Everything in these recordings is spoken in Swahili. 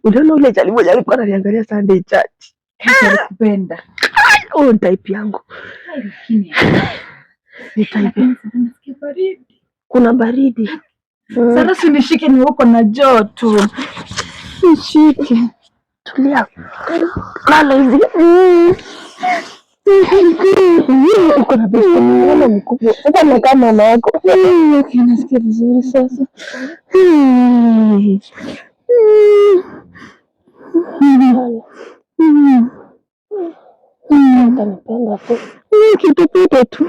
Uliona ule chali moja alikuwa ananiangalia Sunday church. Alikupenda. Oh, ni type yangu. Lakini Ni type. Lakini sasa nasikia baridi. Kuna baridi. Sasa si nishike, ni uko na joto. Nishike. Tulia. Lala hivi. Uko na besti mwana mkubwa. Sasa nakaa mama yako. Okay, nasikia vizuri sasa. Lala. Utanipenda tu. Kitupita tu.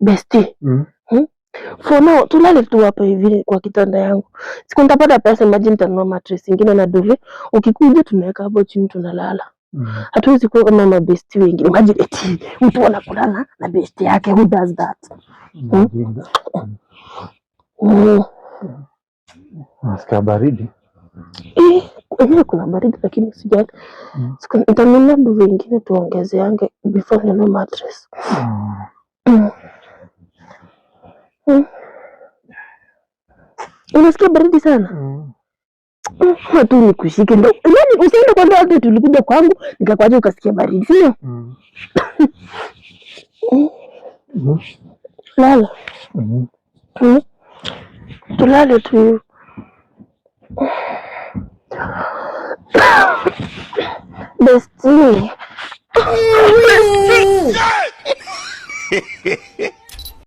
Besti. For now tulale tu hapa hivi kwa kitanda yangu. Siku nitapata pesa, imagine nitanunua mattress ingine na duvet. Ukikuja tunaweka hapo chini tunalala. Hatuwezi kuwa kama mabesti wengine. Imagine eti mtu anakulala na besti yake. Who does that? Mjinga. Nasikia baridi. Eh, enyewe kuna baridi lakini sijali. Siku nitanunua duvet ingine tuongezeange before ninunue mattress. Unasikia baridi sana? Tu nikushike ndo. Yaani usiende kwa ndoa, tulikuja kwangu nikakuacha ukasikia baridi, sio? Lala. Tulale tu hivyo. Bestie. Bestie.